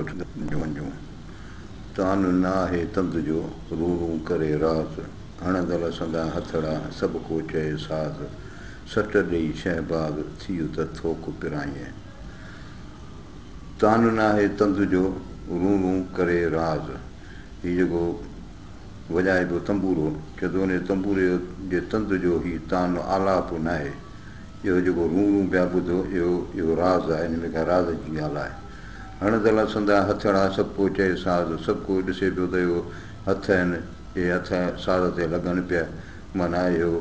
وٺنديون. تان نه آهي تند جو، رون رون ڪري راز، هڻندڙ سندا هٿڙا، سڀ ڪو چئي ساز، سٽ ڏيئي شهباز، ٿيء ته ٿوڪ پرائين. تان نه آهي تند جو، رون رون ڪري راز، هي جيڪو وڄائي پيو تنبورو، چئي ٿو ان تنبوري جي تند جو هي تان آلاپ ناهي. اهو جيڪو رون رون پيا ٻڌو، اهو اهو راز آهي، ان ۾ ڪا راز جي ڳالهه آهي. هڻندڙ سندا هٿڙا، سڀ ڪو چئي ساز، سڀ ڪو ڏسي پيو ته اهو هٿ آهن، اهي هٿ ساز تي لڳن پيا، معنيٰ اهو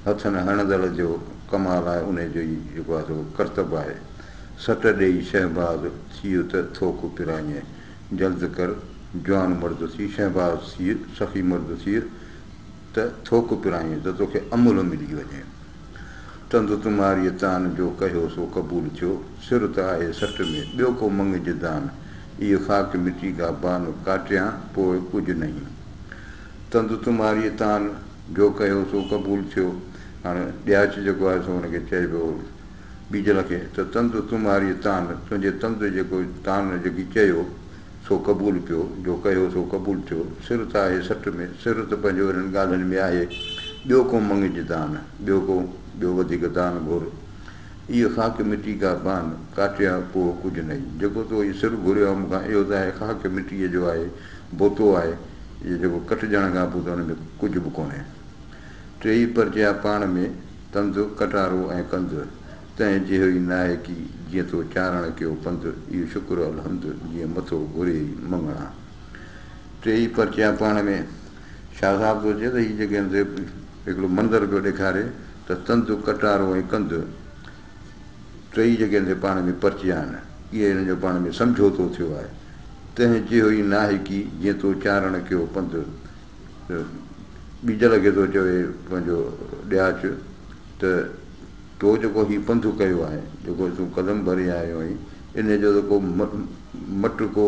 هٿن هڻندڙ جو ڪمال آهي، انهي جو ئي جيڪو آهي سو ڪرتب آهي. سٽ ڏيئي شهباز، ٿيء ته ٿوڪ پرائين. جلد ڪر، جوان مرد ٿي، شهباز ٿيء، سخي مرد ٿيء ته ٿوڪ پرائين، ته توکي املهه ملي وڃي. تند تماريء تان جو ڪهيو سو قبول ٿيو، سر ته آهي سٽ ۾، ٻيو ڪو مڱج دان، ايء خاڪ مٽي گا بان، ڪاٽيان پوء ڪجهه نهين. تند تماريء تان جو ڪهيو سو قبول ٿيو. هاڻ ڏياچ جيڪو آهي سو ان کي چئي پيو ٻيجل کي ته تند تماريء تان، تنهنجي تند جيڪو تان جيڪي چيو، سو قبول پيو، جو ڪيو سو قبول ٿيو. سر ته آهي سٽ ۾، سر ته پنهنجو انهن ڳالهين ۾ آهي. ٻيو ڪو مڱج دان، ٻيو ڪو ٻيو وڌيڪ دان گهر. ايء خاڪ مٽي ڪا بان، ڪاٽيا پوء ڪجهه نهين. جيڪو تو هي سر گهريو آهي مون کان، اهو ته آهي خاڪ مٽيء جو آهي، بوتو آهي، جيڪو ڪٽجڻ کان پوء ته ان ۾ ڪجهه به ڪونهي. ٽيئي پرچيا پاڻ ۾، تند، ڪٽارو ۽ ڪنڌ. تنهن جهڙي ناهي ڪي، جيئن تو چارڻ ڪيو پنڌ، اهو شڪر الحمد، جيئن مٿو گهريئي مڱڻا. ٽيئي پرچيا پاڻ ۾. شاهه صاحب ٿو چئي ته هي جيڪي هن تي هڪڙو منظر پيو ڏيکاري ته تند، ڪٽارو ۽ ڪنڌ ٽيئي جيڪي هن تي پاڻ ۾ پرچيا آهن، اهي هنن جو پاڻ ۾ سمجهوتو ٿيو آهي. تنهن جهڙي ناهي ڪي، جيئن تو چارڻ ڪيو پنڌ. ٻيجل کي ٿو چوي پنهنجو ڏياچ ته تو جيڪو هي پنڌ ڪيو آهي، جيڪو تون قدم ڀري آيو آهين، انهيء جو ته ڪو مٽ، ڪو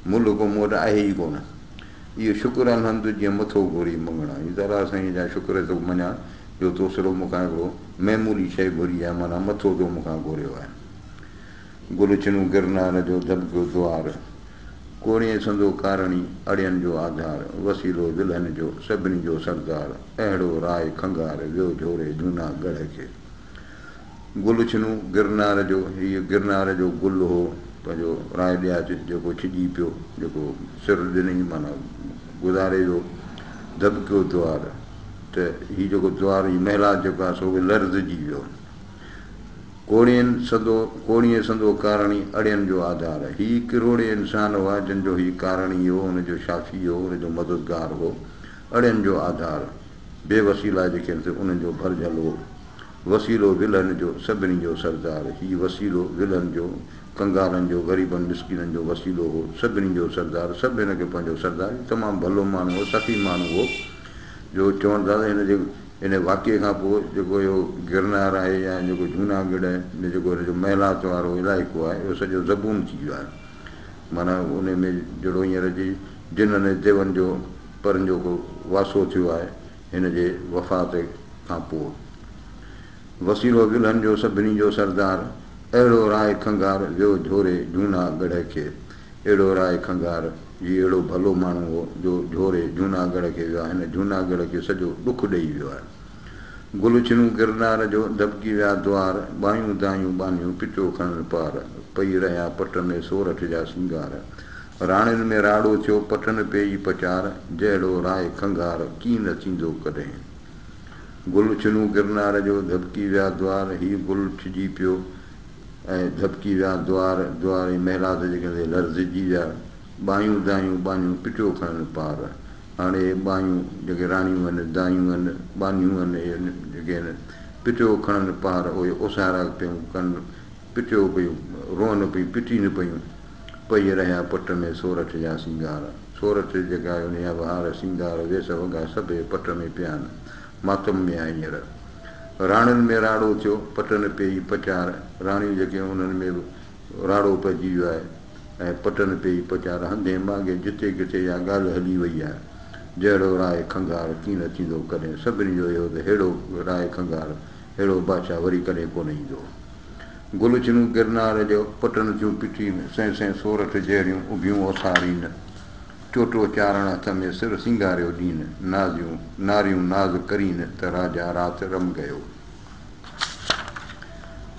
ملهه ڪو مون وٽ آهي ئي ڪونه. اهو شڪر الحمد جيئن مٿو گهري مڱڻا. هي ته الله سائينء جا شڪر ٿو مڃان جو تو صرف مون کان هڪڙو معمولي شيء گهري آهي، معنيٰ مٿو تو مون کان گهريو آهي. گل ڇنو گرنار جو ڌٻڪيو دوار، ڪوڙين سندو ڪارڻي، اڙين جو آڌار، وسيلو ولهن جو، سڀني جو سردار، اهڙو راء کنگهار، ويو جهوري جهونا ڳڙهه کي. گل ڇنو گرنار جو، هيء گرنار جو گل هو، پنهنجو راء ڏياچ، جيڪو ڇڄي پيو، جيڪو سر ڏنئي معنيٰ گذاري ويو، ڌٻڪيو دوار، ته هي جيڪو دوار، هي محلات جيڪو آهي سو به لرزجي ويو. ڪوڙين سندو ڪوڙين سندو ڪارڻي اڙين جو آڌار. هي ڪروڙين انسان هئا جن جو هي ڪارڻي هو، ان جو شافي هو، ان جو مددگار هو. اڙين جو آڌار. بي وسيلا جيڪي آهن سي انهن جو ڀرجهل هو. وسيلو ولهن جو، سڀني جو سردار. هي وسيلو ولهن جو، ڪنگالن جو، غريبن مسڪينن جو وسيلو هو. سڀني جو سردار. سڀ هن کي پنهنجو سردار. هي تمام ڀلو ماڻهو هو، سخي ماڻهو هو. جو چون ٿا ته هن جي ان واقعي کان پوء جيڪو اهو گرنار آهي يا جيڪو جهوناڳڙهه ۾ جيڪو هن جو محلات وارو علائقو آهي اهو سڄو زبون ٿي ويو آهي معنيٰ ان ۾ جهڙو هينئر جي جنن ۽ ديون جو پرن جو ڪو واسو ٿيو آهي هن جي وفات کان پوء. وسيلو ولهن جو سڀني جو سردار اهڙو راء کنگهار ويو جهوري جهونا ڳڙهه کي. اهڙو راء کنگهار جي اهڙو ڀلو ماڻهو هو جو جهوري جهوناڳڙهه کي ويو آهي. هن جهوناڳڙهه کي سڄو ڏک ڏيئي ويو آهي. گل ڇنو گرنار جو، ڌٻڪي ويا دوار، ٻايون دايون ٻانهيون، پٽيو کڻن پار، پئي رهيا پٽ ۾ سورٺ جا سينگار. راڻين ۾ راڙو ٿيو، پٽن پيئي پچار، جهڙو راء کنگهار، ڪين نه ٿيندو ڪڏهن. گل ڇنو گرنار جو، ڌٻڪي ويا دوار، هي گل ڇڄي پيو، ۽ ڌٻڪي ويا دوار دوار ۽ محلات جي ڪندي لرزجي ويا. ٻايون دايون ٻانهيون پٽيو کڻن پار. هاڻي اهي ٻايون جيڪي راڻيون آهن، دايون آهن، ٻانهيون آهن، اهي جيڪي آهن پٽيو کڻن پار، اهي اوسارا پيون ڪن، پٽيو پيون روئن پيون، پٽين پيون. پئي رهيا پٽ ۾ سورٺ جا سينگار. سورٺ جيڪا آهي انهيء جا به هار سينگار، ويس وڳا سڀ اهي پٽ ۾ پيا آهن. ماتم ۾ آهي هينئر. راڻين ۾ راڙو ٿيو، پٽن پيئي پچار، راڻيون جيڪي انهن ۾ به راڙو پئجي ويو آهي ۽ پٽن پيئي پچار، هنڌين ماڳين جتي ڪٿي اها ڳالهه هلي وئي آهي. جهڙو راء کنگهار ڪين نه ٿيندو ڪڏهن. سڀني جو اهو ته ههڙو راء کنگهار، ههڙو بادشاهه وري ڪڏهن ڪونه ايندو. گل ڇنون گرنار جو، پٽن ٿيون پٽين، سئين سئين سورٺ جهڙيون اڀيون اوسارين. چوٽو چارڻ هٿ ۾ سر سينگاريو ڏين، نازيون، ناريون ناز ڪرين ته راجا رات رم گيو.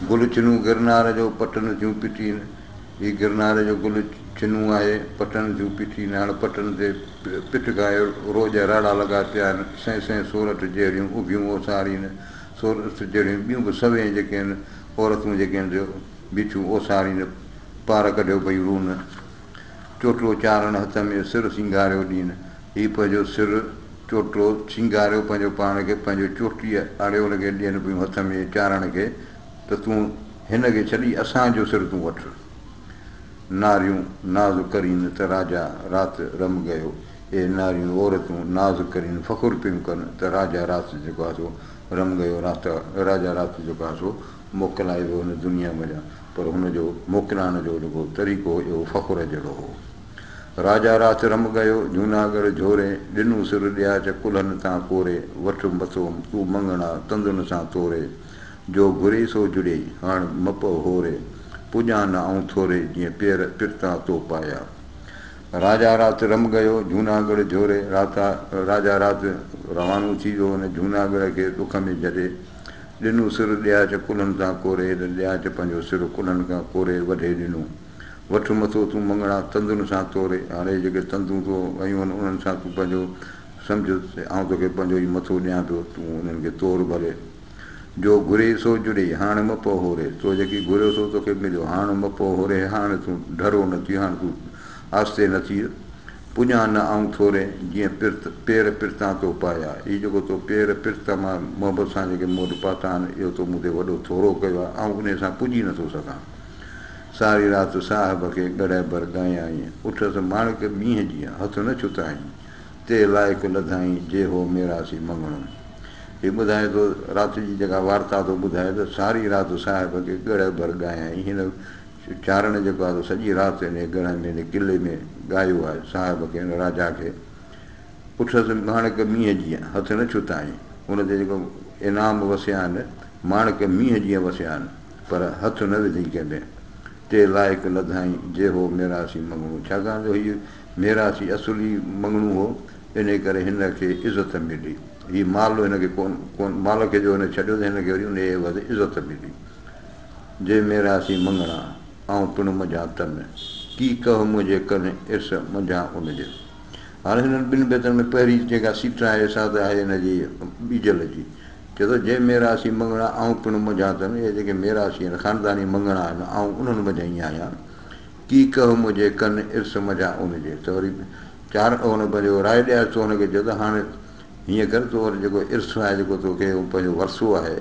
گل ڇنون گرنار جو، پٽن ٿيون پٽين، هي گرنار جو گل ڇنون آهي، پٽن ٿيون پٽين، هاڻ پٽن تي پٽ کائي روڄ راڙا لڳا پيا آهن، سئين سئين سورٺ جهڙيون اڀيون اوسارين، سورٺ جهڙيون ٻيون به سوين جيڪي آهن عورتون جيڪي آهن سي بيٺيون اوسارين، پار ڪڍيو پيون رون. چوٽو چارڻ هٿ ۾ سر سينگاريو ڏين. هي پنهنجو سر، چوٽو، سينگاريو پنهنجو پاڻ کي پنهنجو چوٽيء آڙي ان کي ڏين پيون هٿ ۾ چارڻ کي ته تون هن کي ڇڏي اسان جو سر تون وٺ. ناريون ناز ڪرين ته راجا رات رم گيو. اي ناريون، عورتون، ناز ڪرين فخر پيون ڪن ته راجا رات جيڪو آهي سو رم گيو رات راجا رات جيڪو آهي سو موڪلائي ويو هن دنيا منجهان. پر هن جو موڪلائڻ جو جيڪو طريقو هو اهو فخر جهڙو هو. راجا رات رم گيو، جوناڳڙهه جهوري، ڏنو سر ڏياچ ڪلهن تان ڪوري، وٺ مٿو تون مڱڻا تندن سان توري، جو گهري سو جڙيئي، هاڻ م پئو هوري، پڄان نه آئون ٿوري، جيئن پير پرتا تو پايا. راجا رات رم گيو، جوناڳڙهه جهوري، راتا راجا رات روانو ٿي ويو، هن جوناڳڙهه کي ڏک ۾ جهلي، ڏنو سر ڏياچ ڪلهن تان ڪوري ته ڏياچ پنهنجو سر ڪلهن کان ڪوري وڍي ڏنو. وٺ مٿو تون مڱڻا تندن سان توري. هاڻي جيڪي تندون تو ويون آهن انهن سان تون پنهنجو سمجهه ته آئون توکي پنهنجو ئي مٿو ڏيان پيو تون انهن کي تور ڀلي. جو گهري سو جڙي، هاڻ م پئو هوري. تو جيڪي گهريو سو توکي مليو، هاڻ م پئو هوري، هاڻ تون ڍرو نه ٿي، هاڻ تون آستي نه ٿيء. پڄان نه آئون ٿوري، جيئن پرت پير پرتان تو پايا. هي جيڪو تو پير پرت مان محبت سان جيڪي مون وٽ پاتا آهن، اهو تو مون تي وڏو ٿورو ڪيو آهي، آئون انهيء سان پڄي نٿو سگهان. ساري رات صاحب کي ڳڙهه ڀر ڳايائين. اٺس ماڻڪ مينهن جيئن، هٿ نه ڇتائين. تي لائق لڌائين، جي هو ميراثي مڱڻو. هي ٻڌائي ٿو، رات جي جيڪا وارتا ٿو ٻڌائي ته ساري رات صاحب کي ڳڙهه ڀر ڳايائين. هن چارڻ جيڪو آهي سو سڄي رات انهيء ڳڙهه ۾، انهيء قلعي ۾ ڳايو آهي، صاحب کي، ان راجا کي. اٺس ماڻڪ مينهن جيئن، هٿ نه ڇتائين. ان تي جيڪو انعام وسيا آهن، ماڻڪ مينهن جيئن وسيا آهن، پر هٿ نه وڌئي ڪنهن ۾. تي لائق لڌائين، جي هو ميراثي مڱڻو. ڇاڪاڻ جو هيء ميراثي اصلي مڱڻو هو، انهيء ڪري هن کي عزت ملي. هي مال هن کي ڪونه، مال کي جو هن ڇڏيو ته هن کي وري انهيء عيوض عزت ملي. جي ميراثي مڱڻا، آئون پڻ منجهان تن، ڪي ڪهه منهنجي ڪن، ارس منجهان ان جي. هاڻي هنن ٻن بيتن ۾ پهرين جيڪا سٽ آهي سا ته آهي هن جي ٻيجل جي. چئي ٿو، جي ميراثي مڱڻا، آئون پڻ منجهان تن، اهي جيڪي ميراثي آهن، خانداني مڱڻا آهن، آئون انهن منجهان ئي آهيان. ڪي ڪهه منهنجي ڪن، ارس منجهان ان جي. ته وري چار هن پنهنجو راء ڏياري ٿو هن کي چئي ٿو، هاڻي هيئن ڪر، تو وٽ جيڪو ارس آهي، جيڪو توکي پنهنجو ورثو آهي،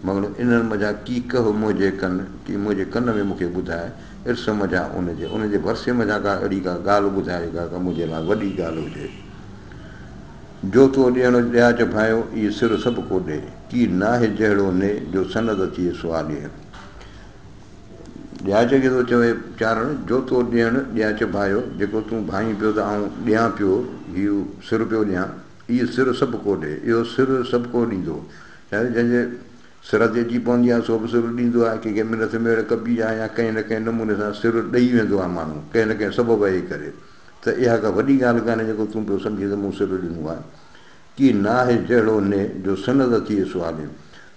مگر انهن منجهان ڪي ڪهه منهنجي ڪن، ڪي منهنجي ڪن ۾ مون کي ٻڌاء، ارس منجهان ان جي، ان جي ورثي منجهان ڪا اهڙي ڪا ڳالهه ٻڌاء جيڪا ڪا منهنجي لاء وڏي ڳالهه هجي. جو تو ڏيڻ ڏياچ ڀانئيو، اي سر سڀ ڪو ڏي، ڪي ناهه جهڙو ني، جو سند ٿئي سوالي. ڏياچ کي ٿو چوي چارڻ، جو تو ڏيڻ ڏياچ ڀانئيو، جيڪو تون ڀانئين پيو ته آئون ڏيان پيو، هيء سر پيو ڏيان، اي سر سڀ ڪو ڏي، اهو سر سڀ ڪو ڏيندو. يعني جنهن جي سر تي اچي پوندي آهي سو به سر ڏيندو آهي، ڪنهن کي منت ميڙ ڪبي آهي يا ڪنهن نه ڪنهن نموني سان سر ڏئي ويندو آهي ماڻهو ڪنهن نه ڪنهن سبب جي ڪري ته اها ڪا وڏي ڳالهه ڪانهي جيڪو تون پيو سمجهين ته مون سر ڏنو آهي. ڪي ناهه جهڙو ني جو سند ٿئي سوالي.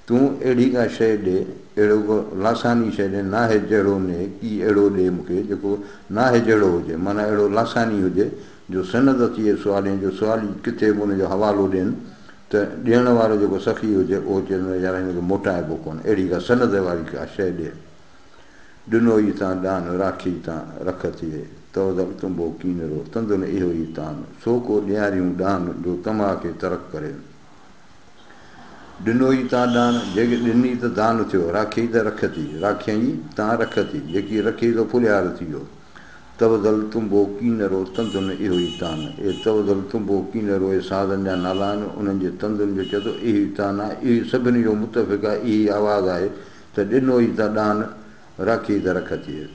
تون اهڙي ڪا شيء ڏي، اهڙو ڪو لاثاني شيء ڏي، ناهه جهڙو ني، ڪي اهڙو ڏي مون کي جيڪو ناهه جهڙو هجي، معنيٰ اهڙو لاثاني هجي جو سند ٿئي سوالي، جو سوالي ڪٿي به ان جو حوالو ڏين ته ڏيڻ وارو جيڪو سخي هجي اهو چئي ته يار هن کي موٽائبو ڪونه، اهڙي ڪا سند واري ڪا شيء ڏي. ڏنو ئي تان ڏان، راکي تان رک ٿئي، توذل تنبو ڪينرو، تندن اهو ئي تان، سو ڪو ڏياريون ڏان، جو طمع کي ترڪ ڪري. ڏنو ئي تان ڏان، جيڪي ڏني ته دان ٿيو، راکيئي ته رک ٿي، راکيائين تان رک ٿي، جيڪي رکيئي سو ڦلهيار ٿي ويو. توذل تنبو ڪينرو، تندن اهو ئي تان. اي توذل تنبو ڪينرو اهي سازن جا نالا آهن، انهن جي تندن جو چئي ٿو اهو ئي تان آهي، اهو ئي سڀني جو متفق آهي، اهو ئي آواز آهي ته ڏنو ئي تان ڏان، راکيئي ته رک ٿئي.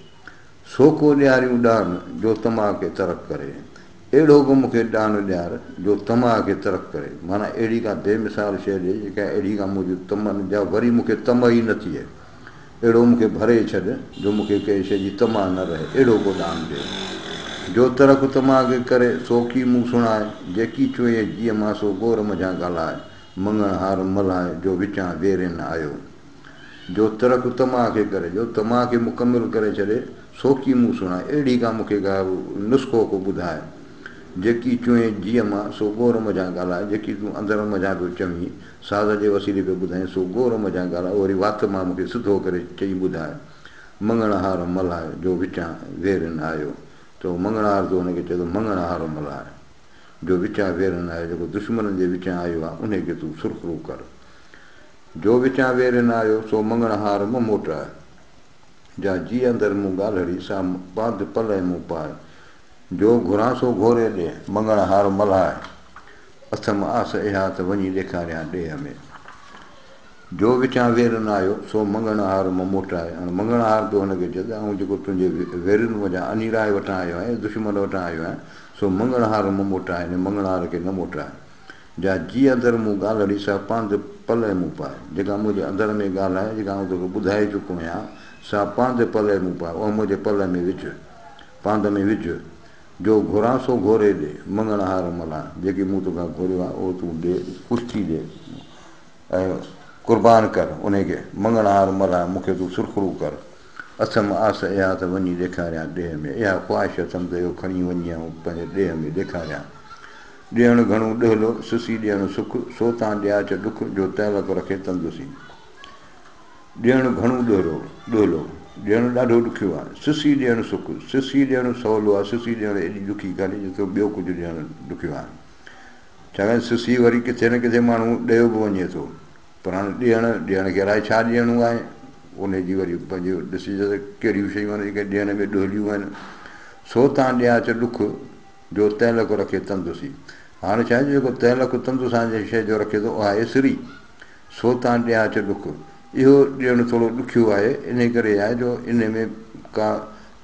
سو ڪو ڏياريون ڏان، جو طمع کي ترڪ ڪري. اهڙو ڪو مون کي ڏان ڏيار، جو طمع کي ترڪ ڪري. معنيٰ اهڙي ڪا بي مثال شيء ڏي، جيڪا اهڙي ڪا منهنجي طمع جا وري مون کي طمع ئي نه ٿئي. اهڙو مون کي ڀري ڇڏ، جو مون کي ڪنهن شيء جي طمع نه رهي، اهڙو ڪو ڏان ڏي. جو ترڪ طمع کي ڪري، سو ڪي مون سڻاء، جيڪي چوئين جيء مان، سو گور منجهان ڳالهاء، مڱڻهار ملهاء، جو وچان ويرين آيو. جو ترڪ طمع کي ڪري، جو طمع کي مڪمل ڪري ڇڏي، سو ڪي مون سڻاء، اهڙي ڪا مون کي ڪا نسخو ڪو ٻڌاء. جيڪي چوئين جيء مان، سو گور منجهان ڳالهاء، جيڪي تون اندر منجهان پيو چوين، ساز جي وسيلي پيو ٻڌائين، سو گور منجهان ڳالهاء، وري وات مان مون کي سڌو ڪري چئي ٻڌاء. مڱڻهار ملهاء، جو وچان ويرين آيو. ته اهو مڱڻهار ٿو هن کي چئي ٿو، مڱڻهار ملهاء، جو وچان ويرين آيو، جيڪو دشمنن جي وچان آيو آهي، انهي کي تون سرخرو ڪر. جو وچان ويرين آيو، سو مڱڻهار م موٽاء. جا جيء اندر مون ڳالهڙي، سا پاند پلئه مون پاء. جو گهران سو گهوري ڏي، مڱڻهار ملهاء. اٿم آس اها ته وڃي ڏيکاريان ڏيهه ۾. جو وچان وير نه آيو، سو مڱڻهار م موٽاء. هاڻ مڱڻهار ٿو هن کي چئي ته آئون جيڪو تنهنجي ويرين منجهان انيراء وٽان آيو آهيان، دشمن وٽان آيو آهيان، سو مڱڻهار م موٽاء، يعني مڱڻهار کي نه موٽاء. جا جيء اندر مون ڳالهڙي، سا پاند پلئه مون پاء. جيڪا منهنجي اندر ۾ ڳالهه آهي، جيڪا آئون توکي ٻڌائي چڪو آهيان، سا پاند پلئه مون پاء، اها منهنجي پلئه ۾ وجهه، پاند ۾ وجهه. جو گهران سو گهوري ڏي، مڱڻهار ملان، جيڪي مون توکان گهريو آهي، اهو تون ڏي، خوش ٿي ڏي ۽ قربان ڪر انهي کي، مڱڻهار ملان، مون کي تون سرخرو ڪر. اٿم آس اها ته وڃي ڏيکاريان ڏيهه ۾، اها خواهش اٿم ته اهو کڻي وڃي آئون پنهنجي ڏيهه ۾ ڏيکاريان. ڏيڻ گهڻو ڏهلو، سسي ڏيڻ سک، سو تان ڏياچ ڏک، جو تعلق رکي تندسين. ڏيڻ گهڻو ڏهرو، ڏهلو، ڏيڻ ڏاڍو ڏکيو آهي. سسي ڏيڻ سک، سسي ڏيڻ سولو آهي، سسي ڏيڻ ايڏي ڏکي ڪانهي جيترو ٻيو ڪجهه ڏيڻ ڏکيو آهي. ڇاڪاڻ سسي وري ڪٿي نه ڪٿي ماڻهو ڏيو به وڃي ٿو پر هاڻي ڏيڻ، ڏيڻ کي الائي ڇا ڏيڻو آهي، انهي جي وري پنهنجي ڏسجي ته ڪهڙيون شيون آهن جيڪي ڏيڻ ۾ ڏهليون آهن. سو تان ڏياچ ڏک، جو تعلق رکي تندسي. هاڻي ڇا آهي جو جيڪو تعلق تند سان جنهن شيء جو رکي ٿو اها آهي سري. سو تان ڏياچ ڏک. اهو ڏيڻ ٿورو ڏکيو آهي، انهي ڪري آهي جو انهي ۾ ڪا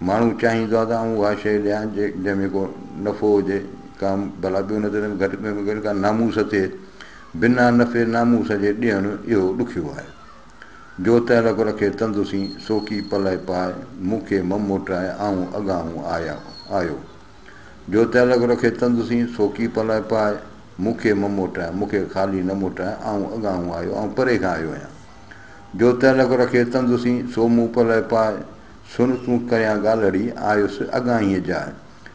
ماڻهو چاهيندو آهي ته آئون اها شيء ڏيان جنهن ۾ ڪو نفعو هجي، ڪا ڀلا ٻيو نه ته گهٽ ۾ گهٽ ڪا ناموس ٿئي. بنا نفعي ناموس جي ڏيڻ اهو ڏکيو آهي. جو تعلق رکي تند سين، سو ڪي پلئه پاء، مون کي م موٽاء، آئون اڳاهون آيو. جو تعلق رکي تند سين، سو ڪي پلئه پاء، مون کي م موٽاء، مون کي خالي نه موٽاء، آئون اڳاهون آيو، آئون پري کان آيو آهيان. جو تعلق رکي تند سين، سو مون پلئه پاء، سڻ تون ڪريان ڳالهڙي، آيس اڳاهينء جاء،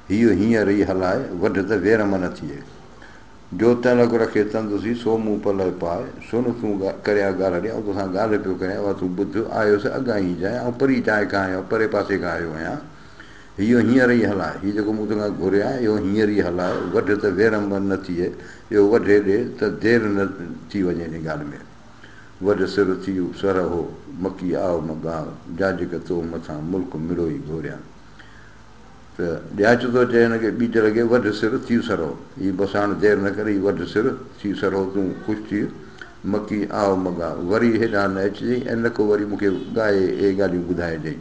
هيء هينئر ئي هلاء، وڍ ته ويرم نه ٿئي. جو تعلق رکي تند سين، سو مون پلئه پاء، سڻ تون ڪريان ڳالهڙي، آئون توسان ڳالهه پيو ڪريان، اها تون ٻڌ، آيس اڳاهينء جاء، آئون پري جاء کان آيو آهيان، پري پاسي کان آيو آهيان. هيء هينئر ئي هلاء، هي جيڪو مون توکان گهريو آهي، اهو هينئر ئي هلاء، وڍ ته ويرم به نه ٿئي، اهو وڍي ڏي ته دير نه ٿي وڃي ان ڳالهه ۾. وڍ سر ٿي سرهو، مڪي آء م ڳاء، جاجڪ تو مٿان ملڪ مڙوئي گهوريان. ته ڏياچ ٿو چئي هن کي ٻيجل کي، وڍ سر ٿي سرهو، هي بس هاڻ دير نه ڪر، هي وڍ سر ٿي سرهو، تون خوش ٿي، مڪي آء م ڳاء، وري هيڏانهن نه اچجئين ۽ نڪو وري مون کي ڳائي اهي ڳالهيون ٻڌائجئين.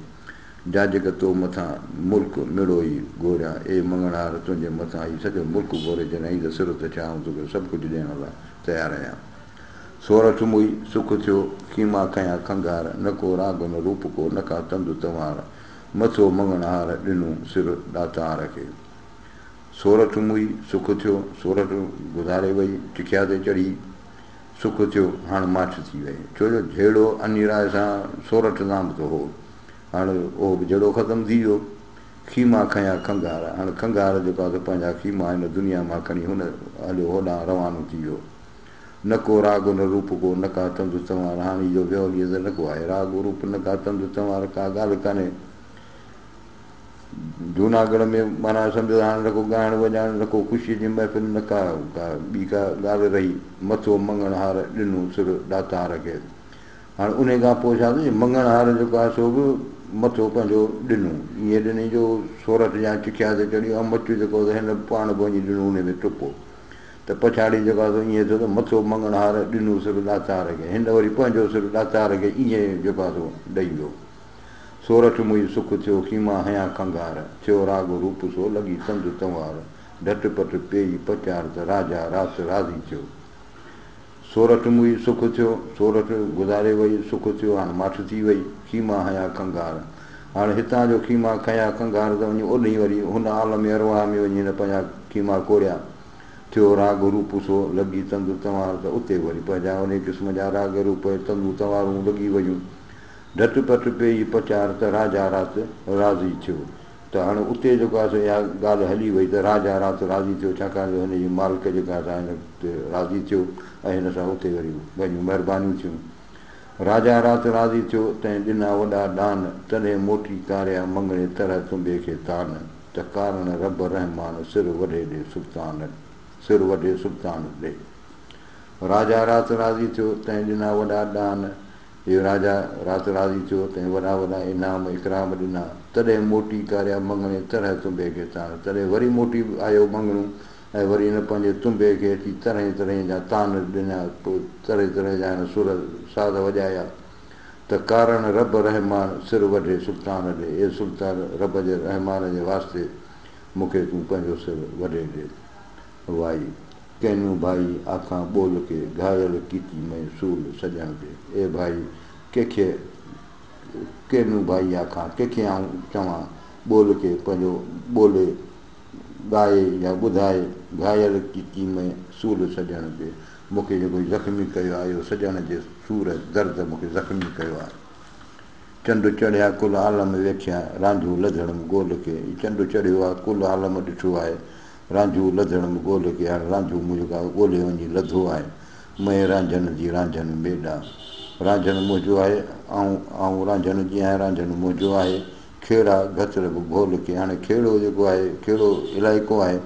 جاجڪ تو مٿان ملڪ مڙوئي گهوريان، اي مڱڻهار تنهنجي مٿان هي سڄو ملڪ گهوري ڇڏيان، هي ته سر ته ڇا آئون توکي سڀ ڪجهه ڏيڻ لاء تيار آهيان. سورٺ موئي سک ٿيو، خيما کنيا کنگهار، نه ڪو راڳ نه روپ ڪو، نه ڪا تند تنوار، مٿو مڱڻهار ڏنو سر ڏاتار کي. سورٺ موئي سک ٿيو، سورٺ گذاري وئي، چکيا تي چڙهي. سک ٿيو، هاڻ ماٺ ٿي وئي. ڇو جو جهيڙو انيراء سان سورٺ سان به ته هو. هاڻ اهو به جهيڙو ختم ٿي ويو. خيما کنيا کنگهار، هاڻ کنگهار جيڪو آهي سو پنهنجا خيما هن دنيا مان کڻي هن هليو هوڏانهن روانو ٿي ويو. نه ڪو راڳ نه روپ ڪو، نه ڪا تند تنوار، هاڻ هي جو ويو هلي ته نه ڪو آهي راڳ روپ نه ڪا تند تنوار، ڪا ڳالهه ڪانهي. جوناڳڙهه ۾ معنيٰ سمجهو ته هاڻ نه ڪو ڳائڻ وڄائڻ، نه ڪو خوشيء جي محفل، نه ڪا ڪا ٻي ڪا ڳالهه رهي. مٿو مڱڻهار ڏنو سر ڏاتار کي. هاڻ انهيء کان پوء ڇا ٿيو، مڱڻهار جيڪو آهي سو به مٿو پنهنجو ڏنو. ائين ڏنئي جو سورٺ يا چکيا تي چڙهي ويو ۽ مچ جيڪو هو ته هن پاڻ به وڃي ڏنو انهيء ۾ ٽپو. ته پڇاڙي جيڪو آهي سو ائين ٿيو ته مٿو مڱڻهار ڏنو سر ڏاتار کي. هن وري پنهنجو سر ڏاتار کي ائين جيڪو آهي سو ڏئي ويو. سورٺ موئي سک ٿيو، خيما هنيا کنگهار، ٿيو راڳ روپ سو، لڳي تند تنوار، ڍٽ پٽ پيئي پچار ته راجا رات راضي ٿيو. سورٺ موئي سک ٿيو، سورٺ گذاري وئي، سک ٿيو، هاڻ ماٺ ٿي وئي، خيما هنيا کنگهار. هاڻ هتان جو خيما کنيا کنگهار ته وڃي اوڏهين وري هن عالم ارواح ۾ وڃي هن پنهنجا خيما کوڙيا. ٿيو راڳ روپ سو لڳي تند تنوار ته اتي وري پنهنجا انهي قسم جا راڳ روپ ۽ تندون تنوارون لڳي ويون. ڍٽ پٽ پيئي پچار ته راجا رات راضي ٿيو. ته هاڻي اتي جيڪو آهي سو اها ڳالهه هلي وئي ته راجا رات راضي ٿيو ڇاڪاڻ جو هن جي مالڪ جيڪا سا هن تي راضي ٿيو ۽ هن سان اتي وري پنهنجون مهربانيون ٿيون. راجا رات راضي ٿيو تنهن ڏنا وڏا ڏان تڏهن موٽي ڪاريا مڱڻي طرح تنبي کي تان ته ڪارڻ رب رحمان سر وڍي ڏي سلطان سر وڍي سلطان ڏي. راجا رات راضي ٿيو تنهن ڏنا وڏا ڏان اهو راجا رات راضي ٿيو، تنهن وڏا وڏا انعام اڪرام ڏنا. تڏهن موٽي ڪاريا مڱڻي طرح تنبي کي تاڻ. تڏهن وري موٽي آيو مڱڻو ۽ وري هن پنهنجي تنبي کي اچي طرحين طرحين جا تان ڏنا، طرح طرح جا هن سر ساز وڄايا ته ڪارڻ رب رحمان سر وڍي سلطان ڏي، اي سلطان رب جي رحمان جي واسطي مون کي تون پنهنجو سر وڍي ڏي. وائي. ڪينون ڀائي آکان ٻول ڪي گهايل ڪيتي مئين سول سڄڻ the اي ڀائي ڪيکي ڪينون ڀائي آکان ڪيکي آئون چوان ٻول ڪي پنهنجو ٻولي ڳائي يا ٻڌائي گهايل ڪيتي مئين سول سڄڻ the مون کي جيڪو زخمي ڪيو آهي اهو سڄڻ جي سور درد مون کي زخمي ڪيو آهي. چنڊ چڙهيا ڪل عالم ويکيا رانجهو لڌڙم ڳول ڪي هي چنڊ چڙهيو آ ڪل عالم ڏٺو آهي رانجهو لڌڙم ڳول ڪي هاڻ رانجهو مون جيڪو آهي ڳولي وڃي لڌو آهي مئين رانجهن جي رانجهن ميڏا رانجهن منهنجو آهي آئون آئون رانجهن جي آهيان رانجهن منهنجو آهي کيڙا گهتڙ به گهول ڪي هاڻي کيڙو جيڪو آهي کيڙو علائقو آهي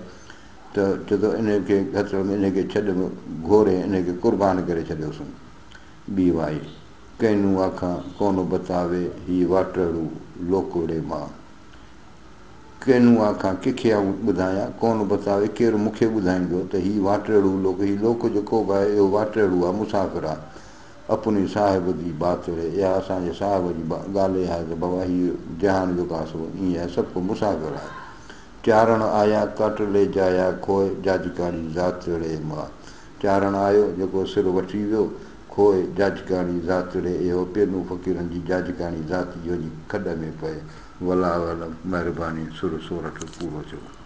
ته چئي ٿو انهي کي گهتڙ ۾ انهي کي ڇڏ گهوري انهي کي قربان ڪري ڇڏيوسون ٻي وائي. ڪينون آکان ڪون بتاوي هي واٽهڙو لوڪوڙي مان. ڪينون آکان ڪنهن کي آئون ٻڌايان ڪون بتاوي ڪير مون کي ٻڌائيندو ته هي واٽهڙو لوڪ هي لوڪ جيڪو به آهي اهو واٽهڙو آهي مسافر آهي اپني صاحب the باتڙي اها اسان جي صاحب جي ڳالهه اها آهي ته بابا هي جهان جيڪو آهي سو ائين آهي سڀ ڪو مسافر آهي چارڻ آيا ڪاٽ لي جايا کوء جاجڪاڻي ذاتڙي مان چارڻ آيو جيڪو سر وٺي ويو کوء جاجڪاڻي ذات ري اهو پينو فقيرن جي جاجڪاڻي ذات جي وڃي کڏ ۾ پئي. والله اعلم مهرباني سر سورٺ پورو ٿيو.